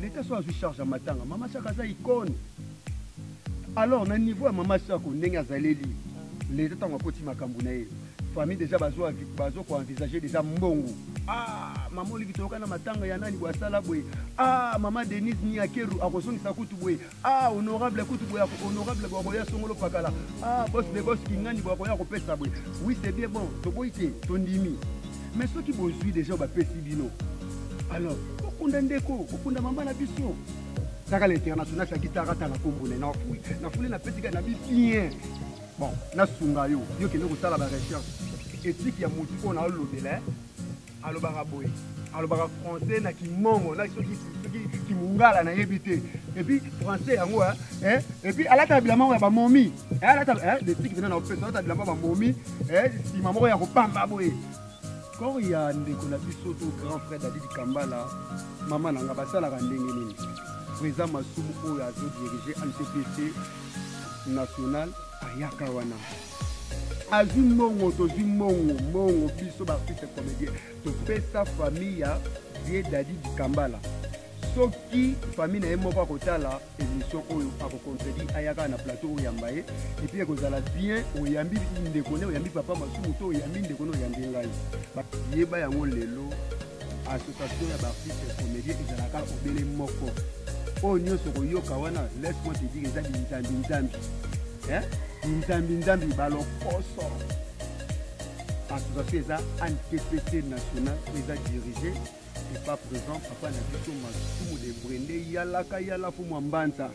Leta so azwi charge ya matanga, mama Shako aza icône. Alors na niveau ya mama Shako ndenge azaleli, leta ntango akoti makambo na ye, famille déjà bazo bazo ko envisager déjà mbongo. Ah, mama Olive toyoka na matanga ya nani boye asala boye. Ah, mama Denise Niakeru akozongisa kutu boye. Ah, honorable kutu boye, honorable boye akoya songolo pakala. Ah, boss de boss kingani boye akoya kopesa boye. Oui, c'est bien bon, toboyi te, tondimi. Mais soki bozwi déjà bapesi bino, alors bokunda ndeko, bokunda mama na biso. Taka l'international Shaki Tara tala kombo na nafuli nafuli napesi kaka na bi bien. Bon, nasunga yo, yo kende kosala ba recherche. Etike ya motu oyo naolobela, alobaka boye, alobaka français na kimongo na soki soki kimungala nayebi te. Et puis français yango hein, et puis alata bilamba moko ya ba momi, alata hein, etike pena na opesa alata bilamba ba momi, hein, sima moko ya kopamba boye. Corps ya ndeko na biso to grand frère Daddy Dikambala, mama na nga basalaka ndenge nini? Président Masumu oyo azo diriger ANTPC national ayaka wana azwi mbongo, tozwi mbongo, mbongo biso ba artiste comédien topesa famille ya vieux Daddy Dikambala. Soki famille na ye moko akotala émission oyo akocontredire, ayaka na plateau oyamba ye, et puis ekozala bien. Oyambi ndeko ne, oyambi papa Masumu to oyambi ndeko ne, oyambi ngai. Yeba yango lelo, association ya baartiste comédien ezalaka obele moko. Oyo nyonso koyoka wana, laisse-moi te dire, eza binzambi nzambi, hein? Binzambi nzambi balokoso. Association eza ANTPC national, eza dirigé et pas présent papa na biso Masumu de Brende yalaka yala fu mwa mbanza.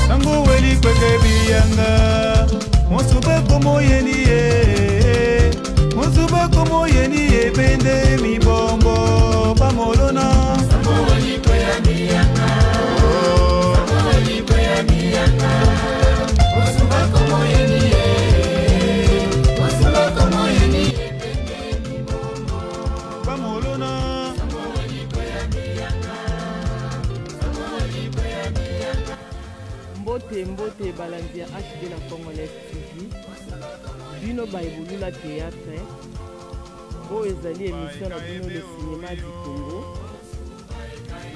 Sango weli kweke biyanga mosuba komoyeni ye mosuba komoyeni ye pende mibombo bamolona. Sango weli kweke biyanga, sango weli kweke biyanga mosuba komoyeni ye mosuba komoyeni ye pende mibombo bamolona. Sango weli kweke biyanga, sango weli kweke biyanga. Mbote mbote balandi ya HD la Congolaise TV, bino baebolula théâtre, oyo ezali émission na bino le cinéma du Congo.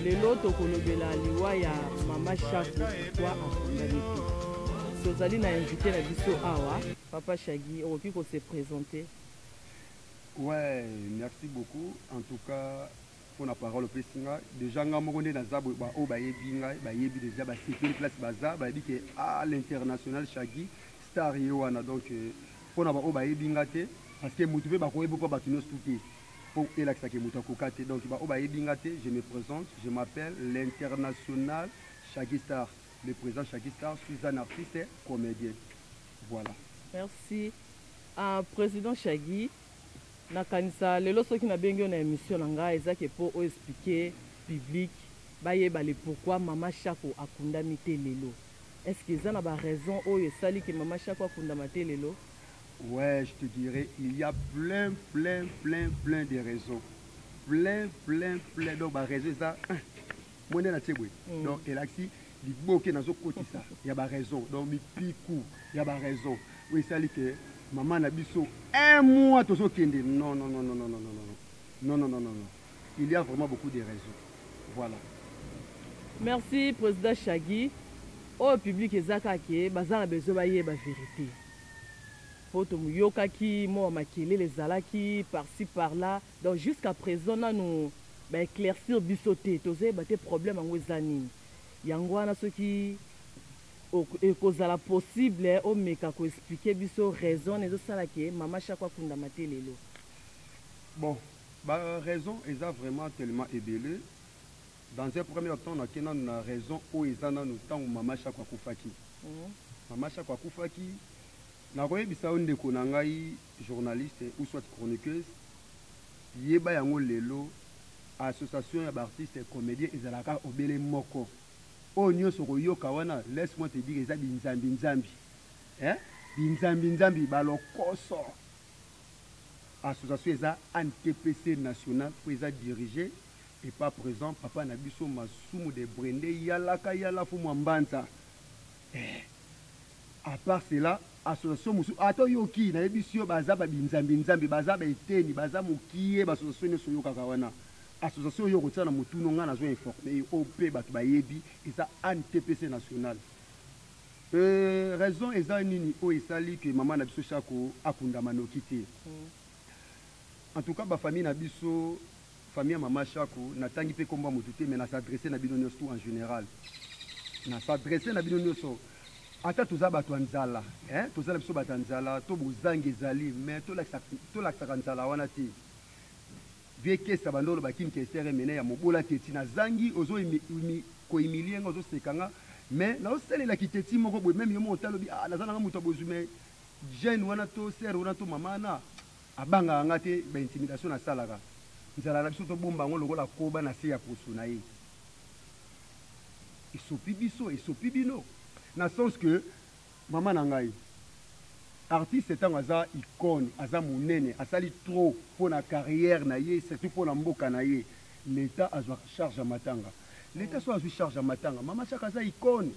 Lelo tokolobela liwa ya mama Shako, pourquoi akundami te. Tozali na invité na biso awa, papa Shaggy, okoki ko se présenter? Ouais, merci beaucoup. En tout cas, pour la parole opesi nga déjà, nga moko nde naza boye, ba oyo bayebi ngai bayebi déjà, basepeli place baza, bayebi ke à l'international Shaggy Star ye wana. Donc mpona ba oyo bayebi nga te, parce que motu mpe bakoyebi mpo bato nyonso tu te, mpo elakisaka moto akoka te. Donc ba oyo bayebi nga te, je me présente, je m'appelle l'international Shaggy Star, le président Shaggy Star, suis un artiste comédien. Voilà. Merci. Président Shaggy, nakanisa lelo soki nabengi yo na émission na ngai ezaki mpo oexpliquer public bayeba le pourquoi mama Shako akundami te lelo. Est-ce que eza na baraison oyo esali ke mama Shako akundama te lelo? Ouais, je te dirais, il y a plein, plein, plein, plein de raisons. Plein, plein, plein. Donc, ba raison eza moi nde natie boye. Donc, elakisi liboke nazokotisa ya ba raison. Donc, mipiku ya ba raison. Oyo esali ke mama na biso un mois tozokende. Non, non, non, non, non, non, non, non. Non, non, non, non, non. Il y a vraiment beaucoup de raisons. Voilà. Merci, président Shaggy. Oyo public eza kaka ke baza na besoin bayeba vérité. Po toyokaki mwa makelele ezalaki par-ci par-là. Donc jusqu'à présent nanu ba éclaircir biso te, tozoyeba te problème yango eza nini. Yango wana soki ekozala possible omeka koexpliquer biso raison ezosala ke mama Shako akundama te lelo. Bon, ba raison eza vraiment tellement ebele. Dans un premier temps, nakei nanu na raison oyo eza nanu ntango mama Shako akufaki. Mama Shako akufaki, nakoyebisa yo ndeko na ngai journaliste ou soit chroniqueuse, yeba yango lelo, association ya baartiste comédien ezalaka obele moko. Oyo nyonso koyoka wana, laisse-moi te dire, eza binzambi nzambi, hein? Binzambi nzambi balokoso. Association eza ANTPC national oyo eza dirigé et pas présent papa na biso Masumu de Brende yalaka yala fu mwa mbanza. Eh. À part cela, Association mosusu ata oyoki, nayebisi yo, baza ba binzambi nzambi, baza ba eteni, baza mokie. Ba association nyonso oyokaka wana, association oyo okotia na motuno, ngai nazo informe yo, oyo mpe bato bayebi, eza ANTPC national. Raison eza nini oyo esali ke mama na biso Shako akundama noki te? En tout cas, bafamille na biso, famille ya mama Shako, natangi mpe kombo ya motu te, mais nas'adresse na bino nyonso tout en général, nas'adresse na bino nyonso. Ata toza bato ya nzala, eh? Toza na biso bato ya nzala to bozangi ezali, mais tolakisaka nzala wana te. Vie kesa bando oloba Kim Kester emene ya mobola teti nazangi, ozo kohumilie nga, ozoseka nga, mais nazosalelaki teti moko boye. Même yo moko otalobi: ah, naza nanga moto ya bozwi, mais jeune wana to sœur wana to mama wana abangaka nga te. Baintimidation nasalaka, nzala na biso tobomba yango lokola koba na se ya poso na ye. Esopi biso, esopi bino, na sens que mama na ngai artiste, ntango aza icône, aza monene, asali trop mpo na carrière na ye, surtout mpo na mboka na ye, l'État azwaka charge ya matanga. L'État so azwi charge ya matanga, mama Shako aza icône.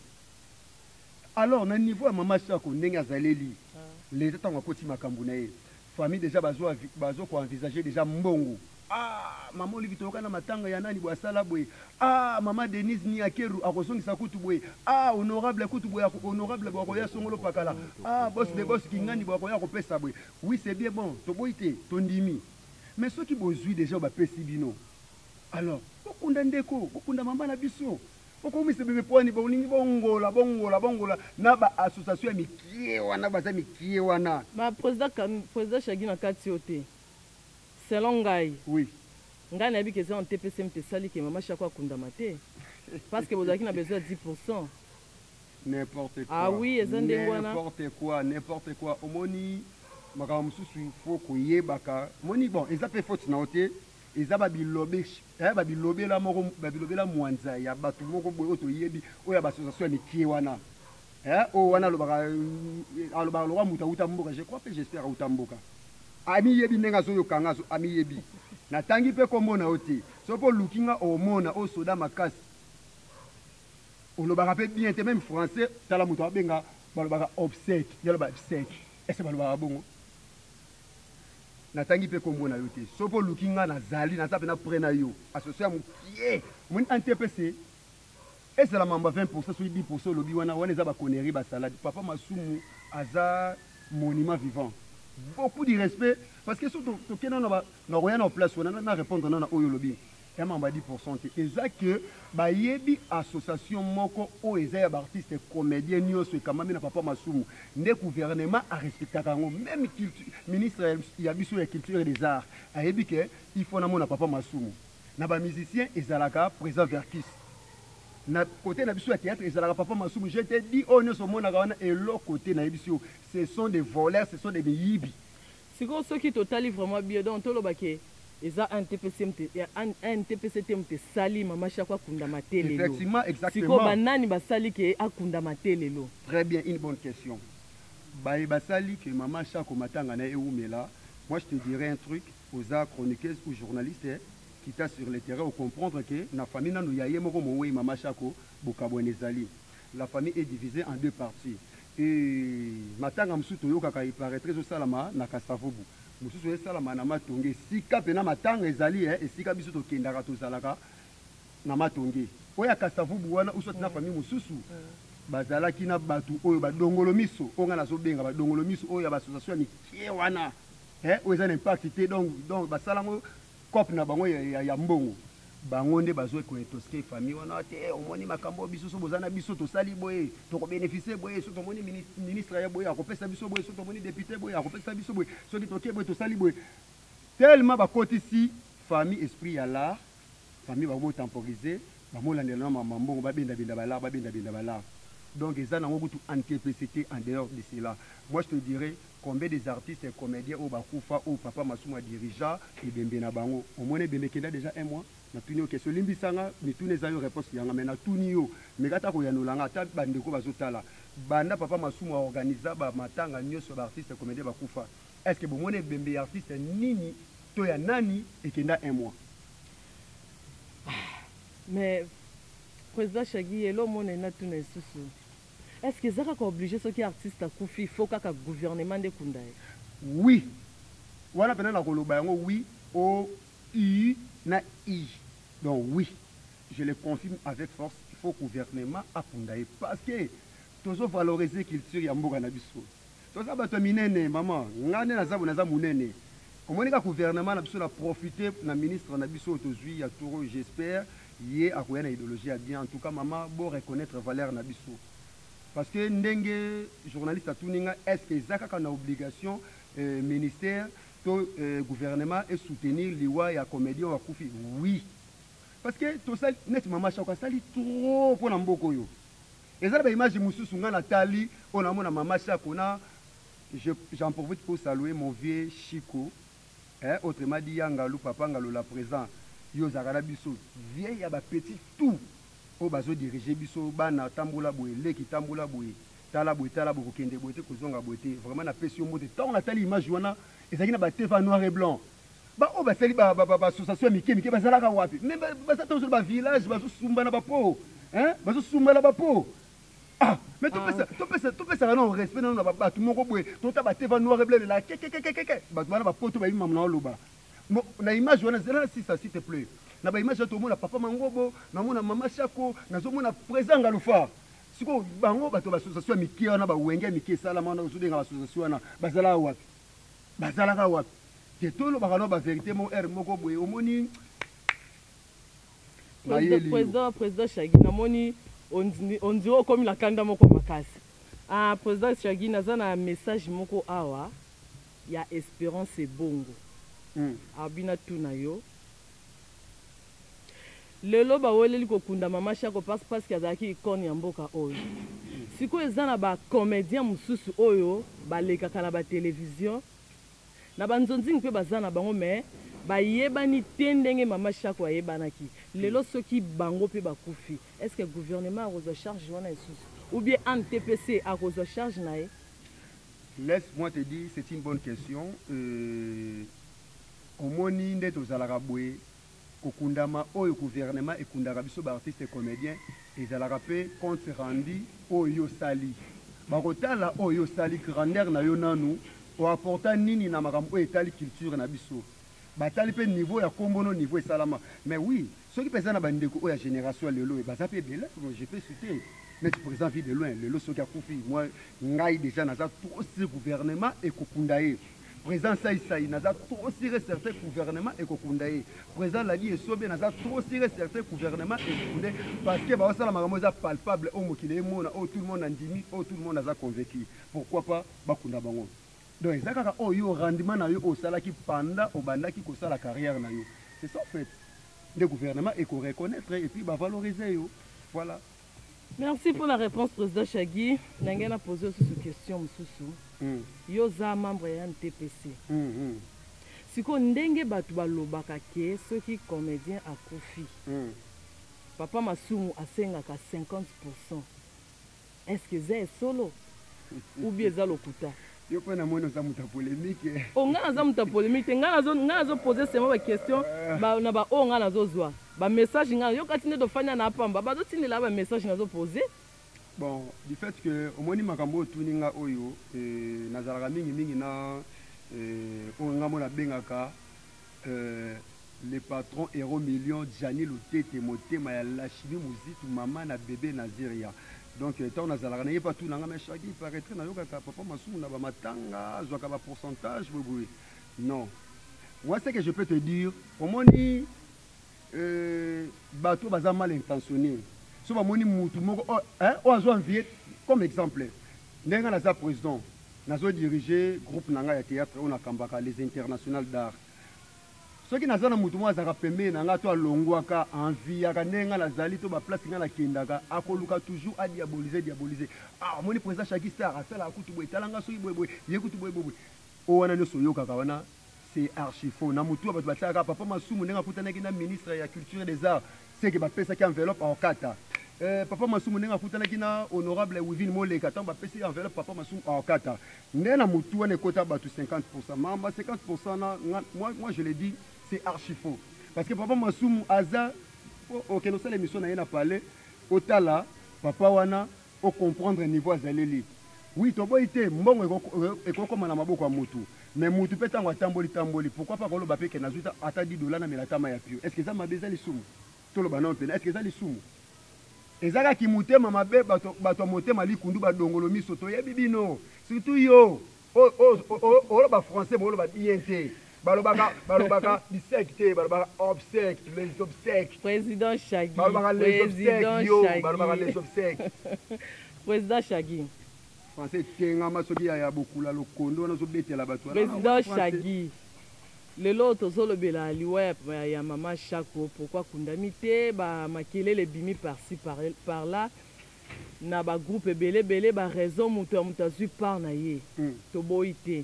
Alors na niveau ya mama Shako, ndenge azaleli, l'État ntango akoti makambo na ye, famille déjà bazo koenvisage déjà mbongo. Ah, mama Olivi, toyoka na matanga ya nani boye, asala boye. Ah, mama Denise Niakeru akozongisa kutu boye. Ah, honorable kutu boye, honorable boye akoya songolo pakala. Ah, boss de boss kingani boye akoya kopesa boye. Oui, c'est bien bon, toboyi te, tondimi. Mais soki bozwi déjà, bapesi bino, alors bokunda ndeko, bokunda mama na biso. Okomisa bebe pwani, bolingi bongola, bongola, bongola na baassociation ya mikie wana, baza mikie wana. Ba président, président Shagi, na kati yo te. Selon ngai, ngai nayebi ke eza NTPC te esali ke mama Shako akundama te, parce que bozalaki na besoin ya 10. N'importe quoi. Ah oui, eza ndenge wana. N'importe quoi, n'importe quoi. Omoni, makambo mosusu faut koyebaka. Omoni, bon, eza mpe faute na yo te, eza babilobe, babilobela moko, babilobela mwanza ya bato moko boye oyo toyebi, oyo ya baassociation ya mikie wana. Oyo wana alobaka lokwa moto auta mboka, je crois mpe j'espère auta mboka, amiyebi ndenge azoyoka nga, amiyebi. Natangi mpe kombo na yo te. Soki mpo oluki nga, omona oyo soda makasi, olobaka mpe bien te, même français. Tala, moto abenga, balobaka obsèque, ye aloba obsèque. Ese balobaka bongo? Natangi mpe kombo na yo te. Soki mpo oluki nga, nazali, naza mpena près na yo. Association ya mokie, omoni, ANTPC ezala mambo ya 20, soki 10 olobi wana, wana eza baconnerie, basalade. Papa Masumu aza monument vivant, beaucoup de respect, parce que soki tokenda na koya na place wana na répondre na oyo olobi ya mambo ya 10 te, eza ke bayebi association moko oyo eza ya baartiste comédien nyonso, ekambami na papa Masumu. Nde gouvernement arespectaka yango. Même ministre ya biso ya culture et des arts ayebi ke il faut namona papa Masumu. Na bamusicien ezalaka président Verkis, na côté na biso ya théâtre ezalaka papa Masumu. Je te dis, oyo nyonso omonaka wana, eloko te. Nayebi yo, ce sont des voleurs, ce sont des miyibi. Sikoyo soki totali vraiment bien, donc toloba ke eza ANTPC te moto esali mama Shako akundama te lelo? Effectivement, exactement. Sikoyo banani basali ke akundama te lelo? Très bien, une bonne question. Baye basali ke mama Shako matanga na ewumela, moi je te dirais un truc: oza chroniqueuse ou journaliste, kita sur le terrain, comprendre que na famille nanu ya ye moko mowei mama Shako, bokabwana ezali. La famille est divisée en deux parties. Et matanga mosusu toyokaka, iparaîtrait ezosalama na Kasavubu, mosusu esalama na Matonge. Esika mpena matanga ezali, esika biso tokendaka, tozalaka na Matonge. Oyo ya Kasavubu wana, uswati na famille mosusu bazalaki na bato oyo badongolo miso, oyo ngai nazobenga badongolo miso, oyo ya baassociation ya mikie wana, oyo eza na impact te. Donc basala yango cope na bango ya mbongo. Bango nde bazwa kointoxiquer famille wana te. Omoni makambo biso, so boza na biso, tosali boye, tokobénéficie boye. So tomoni ministre ya boye akopesa biso boye, so tomoni député boye akopesa biso boye, soki toke boye, tosali boye. Tellement bakotisi famille esprit ya l'art, famille bakotemporiser, bamolandela na mama mbongo, babendabenda balart, babendabenda balart. Donc eza nango kutu ANTPC te. En dehors de cela, moi je te dirais, combien des artistes et comédiens oyo bakufa, oyo papa Masumu adirigea ebembe na bango, omoni ebembe ekenda déjà un mois? Natuni yo question, limbisanga, mituna eza yo réponse yanga, mais natuni yo, meka ata koyanolanga, ata bandeko bazotala. Banda papa Masumu aorganiza bamatanga nyonso ya baartiste comédien bakufa, est ce que bomoni ebembe ya artiste nini to ya nani ekenda un mois? Mais président Shagi, elo omona, natuna lisusu. Est ce que eza kaka oblige soki artiste akufi il faut kaka gouvernement nde ekunda ye? Oui wana pena nakoloba yango oui o u na i donc oui je le confirme avec force il faut gouvernement akunda ye parce que tozo valoriser culture ya mboka na biso toza bato ya minene maman nga nde naza naza munene omoni ka gouvernement na biso na profiter na ministre na biso oyo tozui ya tour oyo j'espère ye akoya na idéologie ya bien en tout cas maman bo reconnaître valeur na biso parce que ndenge journaliste atuni nga est ce que eza kaka na obligation euh, ministère to euh, gouvernement e soutenir liwa ya comédien oyo akufi? Oui, parce que tosali neti mama Shako asali trop mpo na mboka oyo. Eza na ba image mosusu nga natali oyo namona mama Shako na j'en profite pour saluer mon vieux Chico eh, autrement dit ya Ngalu, papa Ngalu la présent, yo ozalaka na biso vieux ya ba petit tout oyo bazo diriger biso bana, tambola boye leki, tambola boye, tala boye, tala boye, kokende boye te, kozonga boye te. Vraiment napesi yo mbote. Ntango natali image wana ezalaki na ba TV noir et blanc, ba oyo basali ba ba ba association ya mike mike bazalaka wapi? Mais baza ntango ba village bazosumba na bapo, hein, bazosumba na bapo. Ah, mais topesa topesa topesaka nano respect nano na bato moko boye, tota ba TV noir et blanc la kekekekeke, bato wana bapoto bayebi mamu na oloba na image wana. Zela na sisa s'il te plaît. Na ba image wana tomona papa Mangobo, namona mama Shako, nazomona président Ngalufa. Sikoyo bango bato ya ba association ya mike wana, bawenge ya mike esalama wana, ozobenga ba association wana, bazalaka wapi? Bazalaka wapi? Te, tolobaka no ba vérité moko heure moko boye omoni. Président, président Shagi, namoni on dirait okomi na kanda moko makasi. Ah, président Shagi, naza na message moko awa ya Espérance Ebongo. Abina tuna yo lelo baweleli kokunda mama Shako parce que azalaki icône ya mboka oyo. Sikoyo eza na bacomédien mosusu oyo balekaka na batelevizio na banzonzingi mpe baza na bango, mais bayebani te ndenge mama Shako ayebanaki. Lelo soki bango mpe bakufi, est ce que gouvernement akozwa charge wana lisusu ou bien ANTPC akozwa charge na ye? Laisse-moi te dire, c'est une bonne question. Omoni nde tozalaka boye, kokundama oyo gouvernement ekundaka biso baartiste comédien ezalaka mpe compte rendu oyo osali. Bakotala oyo osali, grandeur na yo, nanu oapporta nini na makambo oyo etali culture na biso. Batali mpe niveau ya kombono, niveau esalama. Mais oui, soki mpe eza na bandeko oyo ya génération ya lelo oyo baza mpe ebele, je peux citer neti président Vie de Loin. Lelo soki akufi, moi ngai déjà naza trop sur gouvernement ekokunda ye. Président Saisai, naza trop sûr et certain gouvernement ekokunda ye. Président Ladi Esobe, naza trop sûr et certain gouvernement ekokunda ye, parce que baosala makambo eza palpable, oyo mokili emona, oyo tout le monde andimi, oyo tout le monde aza convaincu. Pourquoi pas bakunda bango? Donc eza kaka oyo rendement na yo oyo osalaki pendant obandaki kosala carrière na yo. C'est ça en fait nde gouvernement ekoreconnaître et puis bavaloriser yo, voilà. Merci pour la réponse, président Shagi. Nange na pose osusu question mosusu. Yo oza membre ya NTPC. Sikoyo ndenge bato balobaka ke soki comédien akufi, papa Masumu asengaka 50, est ce que eza esolo ou bien eza lokuta? Yo mpe namoni oza moto ya polémique. O, ngai naza moto ya polémique te. Ngai nazopose seulement baquestion na baoyo ngai nazozwa bamessage. Ngai yo kati nde tofanda na pamba, bazotindela bamessage, nazopose. Bon, du fait que omoni makambo oyo otuni nga oyo, nazalaka mingimingi na oyo nga mo nabengaka le patron héros million Gianni Lutete, motema ya Lachimi Muzitu, mama na bébé Naziria. Donc ntango nazalaka na ye mpe atuna nga: mais Shagi, paraîtrait nayokaka papa Masumu na bamatanga azwaka bapourcentage boyeboye. Non, moi ce que je peux te dire, omoni bato baza mal intentionné, so bamoni mutu moko oyo azwa envie. Comme exemple, ndenge nga naza président, nazodirige groupe na ngai ya théâtre oyo nakambaka, les International d'Art, soki naza na motu moko azalaka pembeni na ngai to alongwaka, enviaka ndenge ngai nazali to baplace ngai nakendaka, akoluka toujours adiaboliser, diaboliser. Ah, omoni président Shaki Star asalaka kutu boye, tala nga soki boye boye, ye kutu boye boye boye. Oyo wana nyonso oyokaka wana, c'est archi faux. Na motu ya bato batiaka papa Masumu, ndenge akutanaki na ministre ya Culture et des Arts, seke bapesaki enveloppe aokata. Papa Masumu, ndenge akutanaki na honorable Wivine Moleka, ntango bapesi enveloppe papa Masumu aokata. Nde na motu wana ekota bato 50, mamba 50 na moi, je le dis, c'est archi faux, parce que papa Masumu aza okende osala émission na ye na palais, otala papa wana. Ocomprendre niveau azaleli. Oui, toboyi te, mbongo ekokoma na maboko ya mutu, mais mutu pe tango atamboli tamboli, pourquoi pas koloba pe ke nazwi ata 10 $ namela ata mayi ya pio? Est ce que eza mabe, eza lisumu? Toloba nano pena, est ce que eza lisumu? Eza kaka kimotema mabe. Bato bato ya motema likundu, badongolo miso, toyebi bino, surtout yo oloba français, booloba bien te. Balobaka bisek te, balobaka obsèque, les obsèques. Président Shaggy. Balobaka les obsèques, yo balobaka les obsèques. Président Shaggy. Français etengama soki ya bokula lokondo wana ozobetela bato. Président Shaggy, lelo tozolobela liwa ya mama Shako. Pourquoi akundami te? Bamakelele ebimi par-ci par là na bagroupe ebele ebele, baraison. Moto ya moto azwi part na ye. Toboyi te,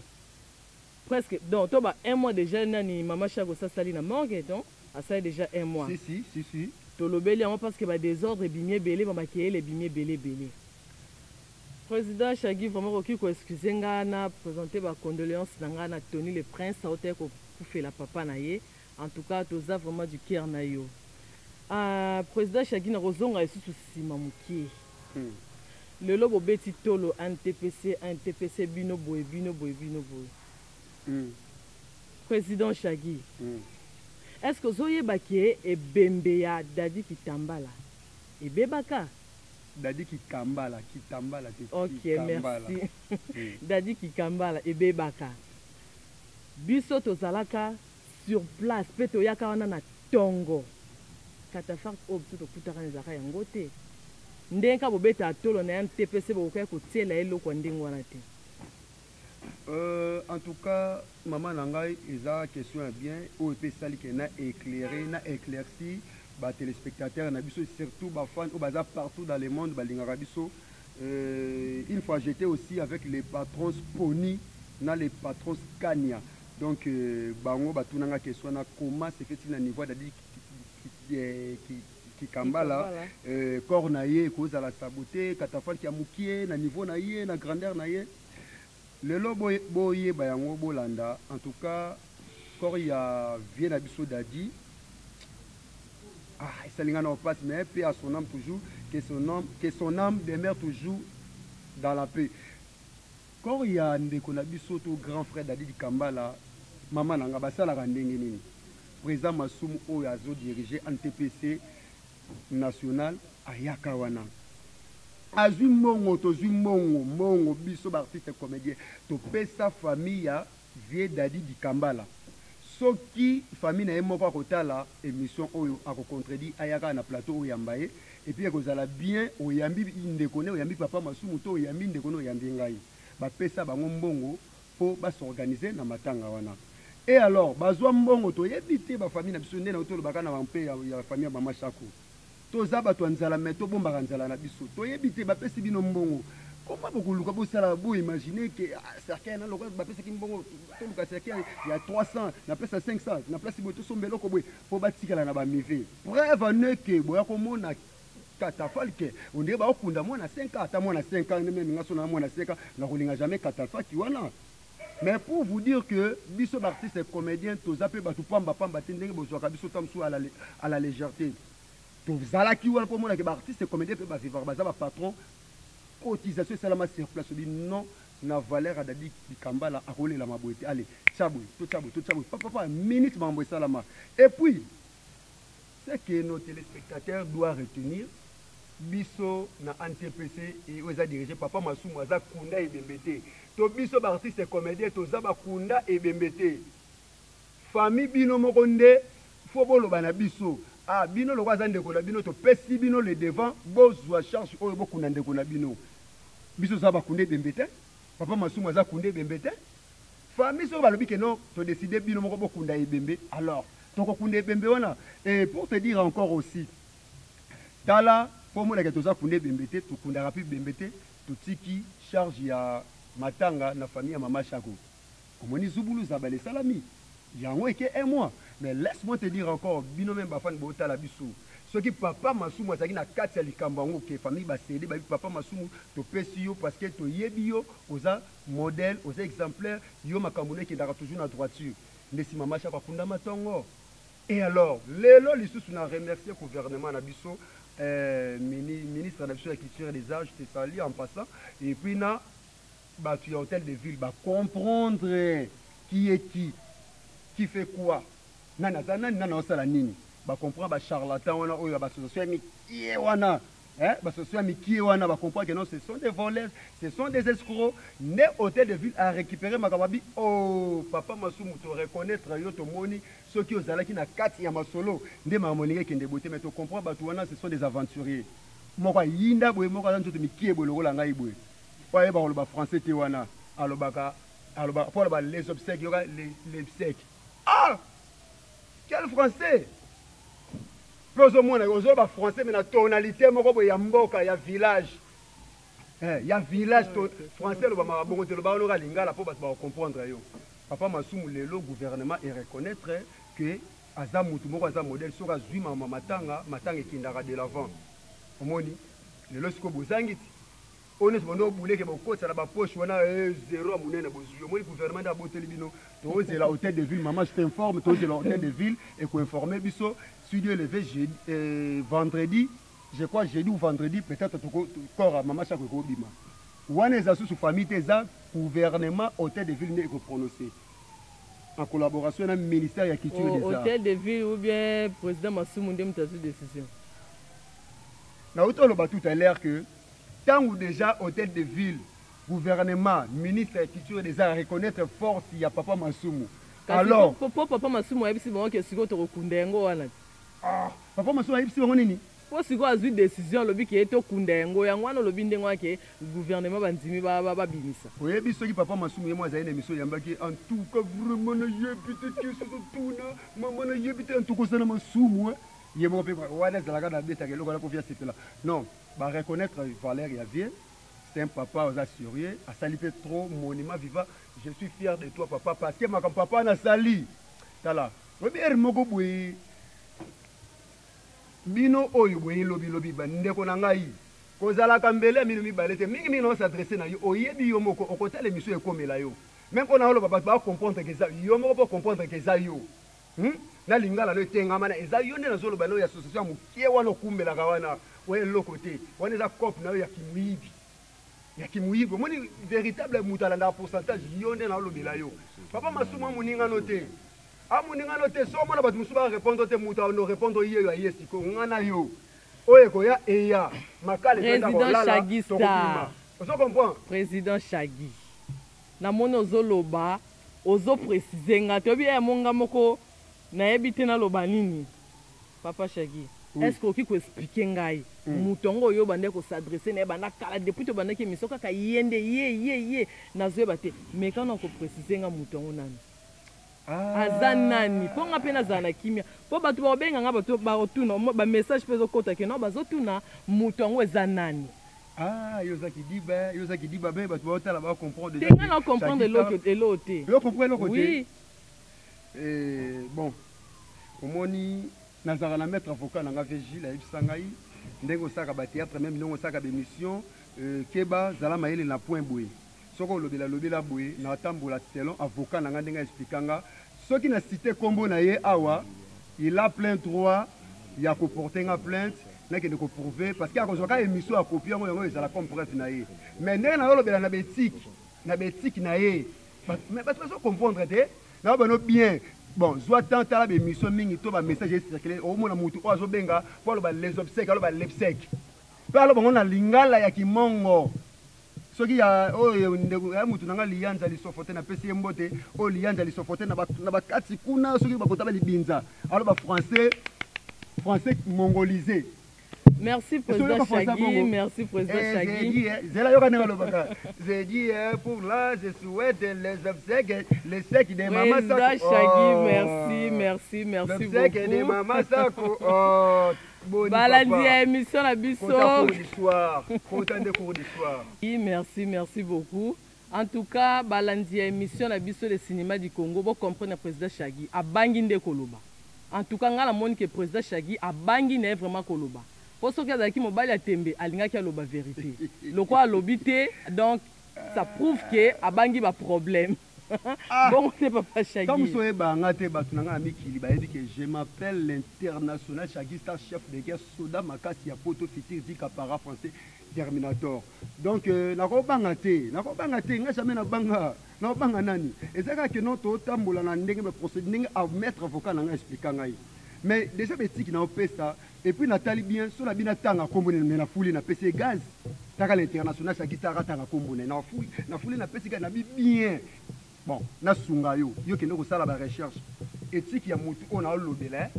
presque donc to ba un mois déjà nani mama Shako sasali na morgue, donc asali déjà un mois. Si, si, si, si. Tolobeli yango parce que badésordre ebimi ebele, bamakelele ebimi ebele ebele. Président Shagi, vraiment okoki koexcuse nga na présente bacondoléance na nga na Tony le Prince, aotaki kokufela papa na ye. En tout cas, toza vraiment du cœur na yo. Président Shagi, nakozonga lisusu nsima moke. Lelo bobeti tolo ANTPC, ANTPC, bino boye, bino boye, bino boye. Président Shagi, est ce que ozoyeba ke ebembe ya Dadi Kitambala ebebaka? Dadi Kikambala, Kitambala te. Ok. Kikambala. Merci. Dadi Kikambala ebebaka. Biso tozalaka sur place mpe toyaka wana na ntongo. Catafalque oyo biso tokutaka na ezalaka yango te. Ndenge kaka bobetaka tolo na ya NTPC, bokokaki kotiela ye eloko ya ndenge wana te. En tout cas, mama na ngai, eza question ya bien oyo mpe esali ke na éclairer, na éclairci batéléspectateur na biso, surtout bafan oyo baza partout dans le monde, balingaka biso. Une fois, j'étais aussi avec les patrons Pony na les patrons Scania, donc bango batunanga question na comment se fait-il na niveau Dadi Kikambala, corps na ye ekozala saboté, catafalque ya mokie na niveau na ye, na grandeur na ye. Lelo boyeba yango, bolanda. En tout cas, corps ya vieux na biso Dadi, ah, esali nga na opasi, mais paix à son âme toujours, que son âme demeure toujours dans la paix. Corps ya ndeko na biso to grand frère Dadi Dikambala, mama na nga, basalaka ndenge nini? Président Masumu oyo azodirige ANTPC national ayaka wana, azwi mbongo, tozwi mbongo, mbongo biso baartiste comédien topesa famille ya vieux Dadi Dikambala. Soki famille na ye moko akotala émission oyo, akocontredire, ayaka na plateau oyamba ye. Et puis ekozala bien, oyambi ndeko ne, oyambi papa Masumu to oyambi ndeko ne, oyambi ngai. Bapesa bango mbongo mpo basorganize na matanga wana. Et alors bazwa mbongo, toyebi te. Bafamille na biso nde na tolobaka na bampe ya famille ya mama Shako, toza bato ya nzala, me tobombaka nzala na biso. Toyebi te, bapesi bino mbongo, koma bokoluka bosala, boimagine ke ah, cercueil na lokola bapesaki mbongo, toluka cercueil ya 300, napesa 500 na place boye, tosomba eloko boye mpo batikala na bamive. Preuve ane ke boya komona catafalque, ondire baokunda mwana 5 ans. Ata mwana 5 ans, même nga so na mwana 5 ans, nakolinga jamais catafalque wana. Mais pour vous dire que biso baartiste comédien toza mpe bato pamba pamba te, ndenge bozwaka biso ta mosusu à la légèreté. Tozalaki wana mpo omonake baartiste comédien mpe bavivaka, baza bapatron. Cotisation esalama sur place. Obi non, na valeur ya Dadi Dikambala, akolelama boye te. Ale, tia boye, totia boye, totia boye, papapa minute, makambo esalama. Et puis, ce que nos téléspectateurs doivent retenir, biso na ANTPC oyo eza dirigé papa Masumu aza kunda ebembe te, to biso baartiste comédien toza bakunda ebembe te. Famille, bino moko nde fo boloba na biso: ah, bino lokola aza ndeko na bino, topesi bino le devant, bozwa charge oyo, bokunda ndeko na bino. Biso toza bakunda ebembe te, papa Masumu aza kunda ebembe te. Famille soki balobi ke non, todécide bino moko bokunda ebembe, alors tokokunda ebembe wana. Et pour te dire encore aussi, tala, mpo omonaka toza kunda ebembe te, tokundaka mpe ebembe te. Totiki charge ya matanga na famille ya mama Shako. Omoni zubulu zabala esalami yango eke un mois. Mais laisse-moi te dire encore, bino même bafani botala biso, soki papa Masumu azalaki na kati ya likambo yango, ke famille basede babi: "Papa Masumu, topesi yo parce que toyebi yo oza modèle, oza exemplaire, yo makambo no ekendaka toujours na droiture", ndesi mama Shako akundama ntongo. Et alors lelo lisusu na remercier gouvernement na biso. Ministre na biso ya culture et des arts, je te salue en passant. Et puis na bato ya hôtel de ville bacomprendre qui est qui, qui fait quoi, nani aza nani, nani aosala nini. Bacomprendre bacharlatan wana oyo ya baassociation ya mikie wana, eh, baassociation ya mikie wana, bacomprendre que non, ce sont des voleurs, ce sont des escrocs. Nde hôtel de ville a récupéré makambo abi: oh, papa Masumu, to reconnaître yo, tomoni soki ozalaki na kati ya masolo nde makambo elingi ekende boye te. Mais tocomprendre bato wana, ce sont des aventuriers. Moko ayinda boye, moko aza nzoto mikie boye lokola ngai boye, po ayeba koloba français te. Wana alobaka, alobaka po aloba les obsèques, yoka les obsèques. Ah, quel français! Mpe ozomona ozoloba français, mais na tonalité moko boye ya mboka, ya village, ya village. To français elobamaka bongo te, lobaka noka lingala mpo bato bakocomprendre yo. Papa Masumu, lelo gouvernement ereconnaître que aza mutu moko aza modèle. Soki azwi mama matanga, matanga ekendaka de l'avant. Omoni lelo sikoyo bozangi ti oyo nyonso bondo obuleke, bokotisa na bapoche wana, zéro ya monene bozwi. Omoni, gouvernement nde aboteli bino. Tozela hôtel de ville. Mama, je t'informe, tozela hôtel de ville ekoinforme biso. Si Dieu le veut, jeudi, vendredi, je crois, jeudi ou vendredi peut-être, corps ya mama Chako ekobima. Wana eza susu famille te, eza gouvernement, hôtel de ville nde ekoprononce en collaboration na ministère ya culture Oh, des arts. Hôtel de ville ou bien président Masumu nde moto azwi décision? Nauti oloba tout à l'heure que ntango déjà hôtel de ville, gouvernement, ministre ya culture des arts reconnaître force ya papa Masumu. Kasi alors po papa Masumu ayebisi bango ke sikoyo tokokunda yango wana te. Ah, papa Masumu ayebisi bango nini? Mpo sikoyo azwi décision, alobi ke tokunda yango. Yango wana olobi ndenge wana ke gouvernement bandimi babimisa. Oyebi, soki papa Masumu ye mo azali na émission, oyambaki, en tout cas vraiment nayebi te question totuna mama, nayebi te. En tout cas oza na Masumu, ye moko mpe wana ezalaka na abetaka eloko wana mpo via sepela. Non, bareconnaître valeur ya vieux. C'est un papa oza sérieux, asali mpe trop monument vivant. Je suis fier de toi, papa, parce que makambo papa wana asali, tala, oyebi ere moko boye, bino oyo boye lobilobi, bandeko na ngai, kozalaka mbele ya mino mibale te. Mingimingi na os'adresse na yo, oyebi yo moko okotala émission, ekomela yo même mpona oloba, bato bacomprendre ke eza yo moko, mpo comprendre ke eza yo, Na lingala no etengama na eza yo nde nazoloba no ya association ya mokie wana okumbelaka wana, oya eloko te. Wana eza cope na yo ya kimuyibi, ya kimuyibi. Omoni, véritable moto alandaka pourcentage, yo nde naolobela yo. Papa Masumu amoningano te, amoningano te. So omona bato mosusu barépondre te, moto ano répondre ye yo aye sikoyo. Nga na yo oyo ekoya eya makala. Président Shaggy Star. Ozo comprendre? Président Shaggy, namoni ozoloba, ozoprécise. Nga toyebi ya monga moko, nayebi te naloba nini. Papa Shaggy, Oui. est ce que okoki koexpliquer ngai moto yango oyo obandaki kos'adresse na ye banda kala, depuis tobandaki émission, kaka ye nde ye ye ye, nazoyeba te, mais kana koprécise nga moto yango nani, aza nani, mpo nga mpe nazala na kimia, mpo bato bakobenga nga, bato bakotuna bamessage mpe ezokota ke no bazotuna moto yango eza nani. Ah, yo oza kidiba, yo oza kidiba be. Bato baotala bacomprendre. Te, nga na comprendre eloko eloko te. Yo comprendre eloko te? Oui. Bon, omoni, nazalaka na maître avocat na nga, Vigile, ayebisa ngai ndenge osalaka bathéâtre, même ndenge osalaka bémission, keba, zala mayele na point boye. Soki olobela, lobela boye. Natambola selon avocat na nga ndenge aexplika nga. Soki na cité nkombo na ye awa, il a plein droit ya koporte nga plainte, nakende koprouve, parce que akozwaka émission, akopi yango, yango ezala comme preuve na ye. Mais ndenge nazolobela na baéthique, na baéthique na ye, mais bato bazocomprendre te. Na bano bien, bon, zwa temps, tala bémission mingi to bamessage ecircule, omona motu oyo azobenga mpo aloba les obsèques, aloba l'obsèque, mpe aloba ngo na lingala ya kimongo. Soki ya oyo ndeko ya mutu na nga Liyanza Lisofo te, napesi ye mbote. Oyo Liyanza Lisofo te na bakati kuna, soki bakota balibinza, aloba français, français mongolisé. Merci, président Shaggy. Merci, président Shaggy. Zela, yoka ndenge alobaka: je dis pour là, je souhaite les obsèques, les obsèques de mama Président Shaggy, merci, merci, merci beaucoup de mama Sako. Oh, balandi ya émission na biso. Cours d'histoire, kota nde cours d'histoire. Merci, merci beaucoup. En tout cas, balandi ya émission na biso, le cinéma du Congo, bocomprendre président Shaggy abangi nde koloba. En tout cas, ngai namoni ke président Shaggy abangi na ye vraiment koloba, mpo soki azalaki mobali ya tembe, alingaki aloba vérité. Lokola alobi te, donc ça prouve ke abangi baproblème. Ah! Bongo te papa Shaggy. Ntango mosusu oyeba nga te, bato na nga na mikili bayebi ke je m'appelle l'international Shaggy Star, chef de guerre, soda makasi ya poto, futur dika para français Terminator. Donc euh, nakobanga te, nakobanga te, nga jamais nabanga. Nakobanga nani? Eza kaka ke non totambola na ndenge ba procédure, ndenge a maître avocat na nga expliqua ngai. Mais déjà betiki na opesa et puis natali bien so na bina tanga kombo ne na fuli na pesi gaz. Taka l'international Shaggy Star atanga kombo ne na fuli, na fuli na pesi gaz na bi bien. Bon, nasunga yo, yo kende kosala ba recherche. Etiki ya mutu oyo na olobela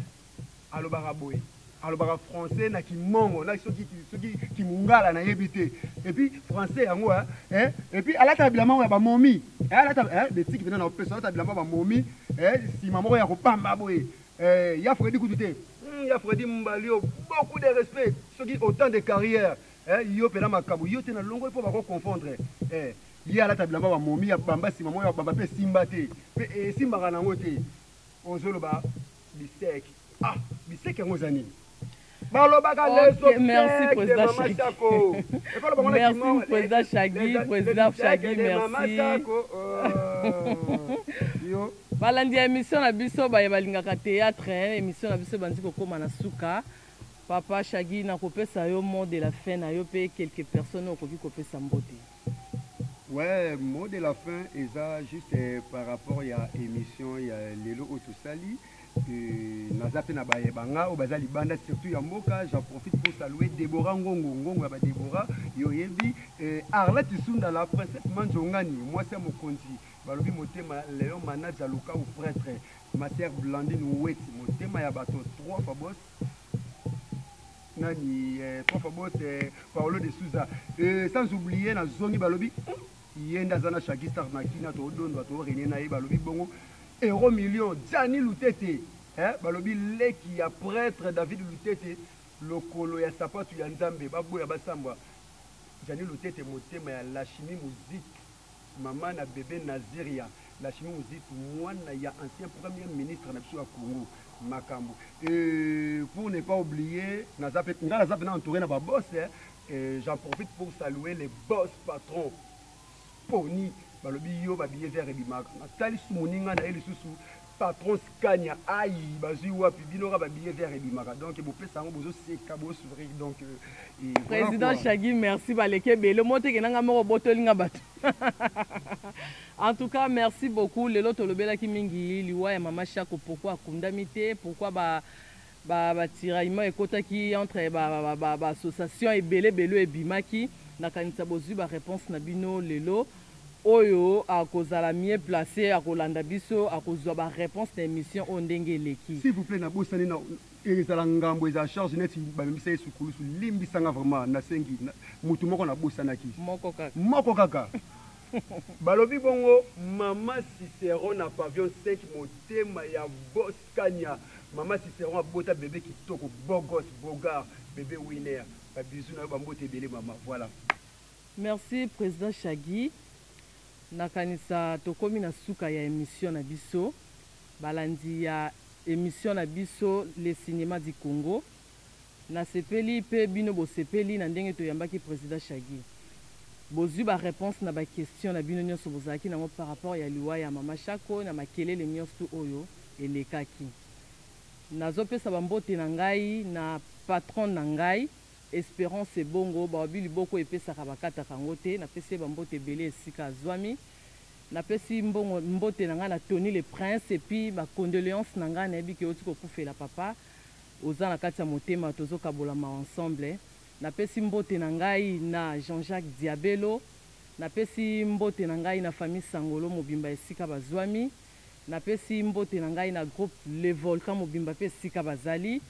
alobaka boye alobaka français na kimongo na soki soki kimungala nayebi te et puis français yango hein, eh, et puis alata bilamba ya bamomi eh, alata eh, betiki mpena na opesa alata bilamba bamomi eh, nsima moko ya kopamba boye eh, ya Fredi kutu te ya Fredi Mbalio beaucoup de respect soki autant de carrière eh, yo mpena makambo yo te na longoli mpo bako confondre eh, ye alata bilamba bamomi ya bamba nsima moko ya bamba mpe esimba te mpe esimbaka nango te ozoloba bisek ah bisek yango eza nini balobaka okay, merci président Shaggy. Merci président Shaggy, président Shaggy, merci. Yo. Balandi ya émission na biso baye balingaka théâtre, hein, émission na biso bandi kokoma na suka. Papa Shaggy nakopesa yo mot de la fin na yo pe quelques personnes okoki kopesa mbote. Ouais, mot de la fin eza juste eh, par rapport ya émission ya lelo oyo tosali euh, naza mpe na bayeba nga oyo baza libanda surtout ya mboka. J'en profite pour saluer Deborah Ngongo Ngongo ya ba Deborah yo oyebi eh, Arlette Sunda la princesse Manzongani mwasi ya mokonzi balobi motema Léon Manaja Lukau prêtre ma sœur Blandine Weti motema ya bato trois fois boss nani eh, trois fois boss eh, Paolo de Souza eh, sans oublier na zongi balobi ye nde aza na Shaggy Star na kina todondwa torenie na ye balobi bongo Euro Million Gianni Lutete eh, balobi leki ya prêtre David Lutete lokolo ya sapatu ya Nzambe baboya basambwa Gianni Lutete motema ya Lachimi Musique mama na bebe Naziria Lachimi Musique mwana ya ancien premier ministre na biso ya Congo makambo. Et pour ne pas oublier naza pe nga naza pena entouré na ba boss eh, et j'en profite pour saluer les boss patrons Poni balobi yo ba billet vert ebimaka natali su moninga na ye lisusu patron Scania ayi bazwi wapi bino ka ba billet vert ebimaka donc bopesa yango bozoseka bosourire donc et voilà Président quoi. Shaggy, merci baleke ebele moteke nanga moko obotoli nga bato. En tout cas merci beaucoup lelo tolobelaki mingi liwa ya mama Shako pourquoi akundami te pourquoi ba ba ba tiraillement ekotaki entre ba ba ba, ba association ebele ebele oyo ebimaki nakanisa bozwi ba réponse na bino lelo oyo akozala mieux placé akolanda biso akozwa ba réponse na émission oyo ndenge eleki. S'il vous plaît nabosani na ezala ngambo ezala charge neti bamemisa ye sukulusu limbisa nga vraiment nasengi mutu moko nabosanaki moko kaka moko kaka Balobi bongo mama Ciceron na pavillon 5 motema ya boss Kanya mama Ciceron abota bebe kitoko beau gosse beau gars bebe winner ba bisous na yo ba mbote ebele mama voilà. Merci president Shaggy nakanisa tokomi na suka ya emission na biso balandi ya emission na biso le cinema du Congo Nasepeli pe bino bosepeli na ndenge toyambaki president Shaggy. Bozui ba reponses na ba questions na bino nionso bozalaki nango par rapport ya liwa ya mama Shako na makelele nionsto oyo elekaki. Nazopesa ba mbote na ngai na patronne na ngai Esperance Ebongo, balobi liboko epesaka bakataka yango te, napesi ye ba mbote ebele esika azuami. Napesi mbongo mbote na ngai na Tony le Prince et puis ba condoleances na ngai, nayebi ke owuti kokufela papa. Oza na kati ya motema tozo kabola mawa ensemble na pesi mbote na ngai na Jean Jacques Diabelo na pesi mbote na ngai na famille Sangolo mobimba esika bazuami na pesi mbote na ngai na groupe le volcan mobimba pe esika bazali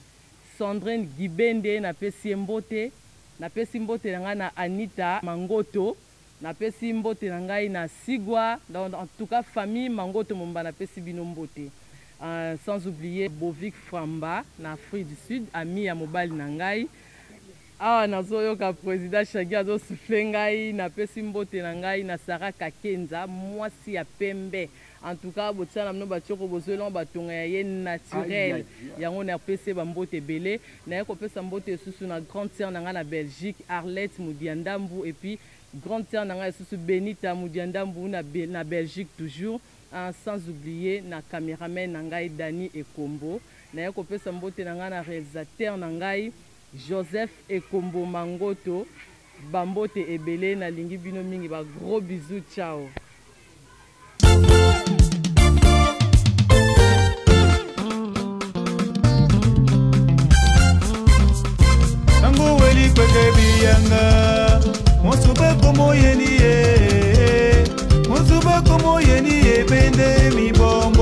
Sandrine Gibende na pesi ye mbote na pesi mbote na ngai na Anita Mangoto na pesi mbote na ngai na Sigwa donc en tout cas famille Mangoto mobimba na pesi bino mbote sans oublier Bovic Framba na Afrique du Sud ami ya mobali na ngai awa nazo yoka president Shaggy azo souffler ngai na pesi mbote na ngai na Sarah Kakenza mwasi ya pembe en tout cas botia na bino ba tshoko bozueli ngo ba tonga ya ye naturel yango na pesi ye ba mbote ebele naye kopesa mbote lisusu na grande sœur na ngai na Belgique Arlette Mudiandambu et puis grande sœur na ngai lisusu Benita Mudiandambu na, na Belgique toujours. Ah, sans oublier na cameraman na ngai Dani Ekombo. Naye kopesa mbote na ngai na réalisateur na ngai Joseph Ekombo Mangoto. Bambote ebele, nalingi bino mingi, ba gros bisous, ciao. Sango weli kweke biyanga mosuba komoyeni ye, mosuba komoyeni ye bende mibombo.